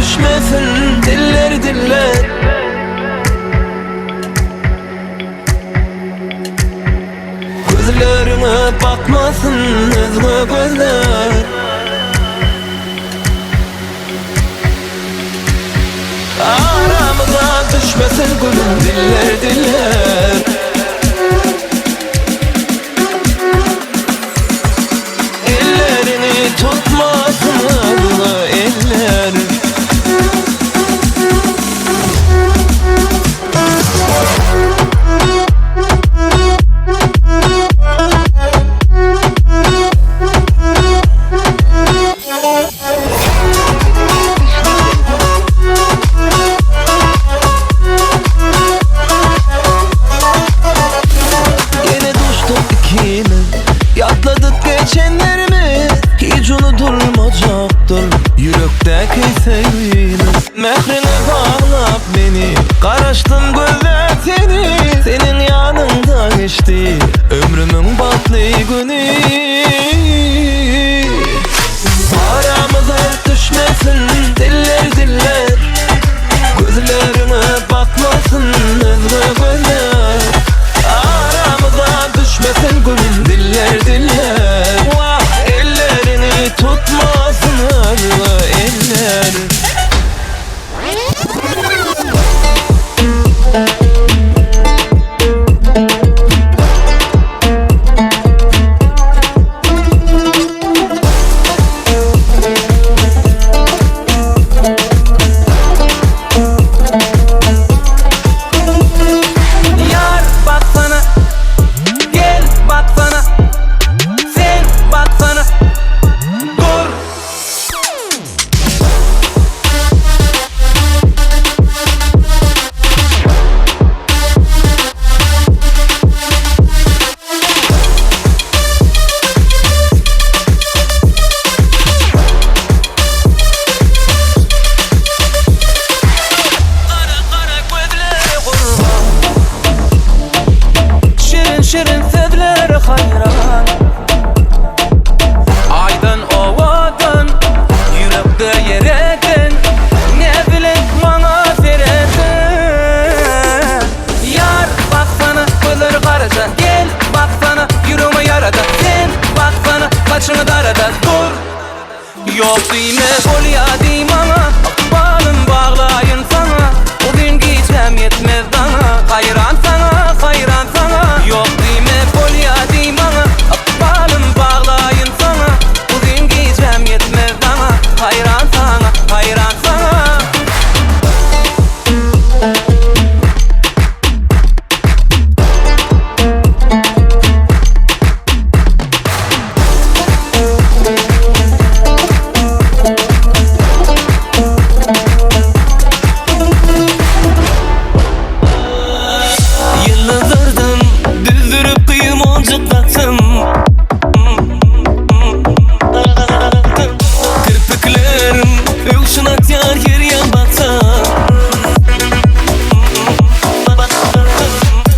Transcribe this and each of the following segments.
düşmesin diller diller. Gözleriňe bakmasyn özge gözler. Aramyza düşmesin gülüm diller diller. Ellerini tutmasyn özge eller. Ýene duşduk ikimiz Ýatladyk geçenlerimiz Hiç unudulmajakdyr Ýürekdäki söýgimiz Mähriňe baglap meni Garaşdym gözläp seni Seniň ýanyňda geçdi Ömrümiň bagtly güni Aramyza düşmesin diller diller Gözleriňe bakmasyn özge gözler Aramyza düşmesin gülüm diller diller Wah ellerini tutmasyn özge eller. Ýar baksana, gel baksana, sen baksana, dur. Gara gara gözlere gurban. Şirin şirin sözlere haýran. Aýdan owadan, ýürekde ýer eden, Ne bilen maňa sereden. Ýar baksana, gözleri garaja, Gel baksana, ýüregime ýarada, Sen baksana, saçyňy darada, Dur! Ýok diýme, bolýa diý maňa, Ykbalym baglaýyn saňa, Uzyn gijäm ýetmez daňa, Haýran saňa, haýran saňa. Ýok diýme, bolýa diý maňa, Ykbalym baglaýyn saňa, Uzyn gijäm ýetmez daňa, Haýran saňa, haýran saňa. Ýyldyzlardan düzdürip gyz monjuk daksam Kirpiklerim öwşün atýar her ýan baksam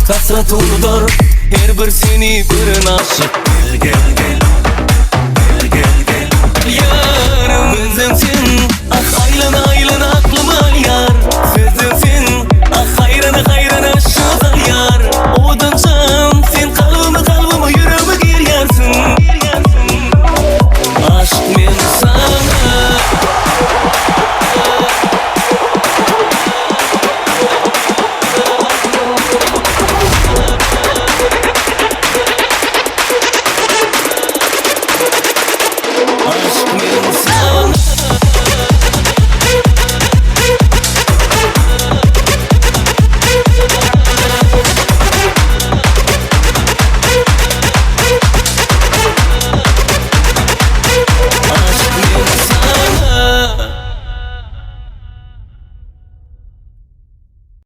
Hasrat unudar her bir seni gören aşyk Gel gel gel.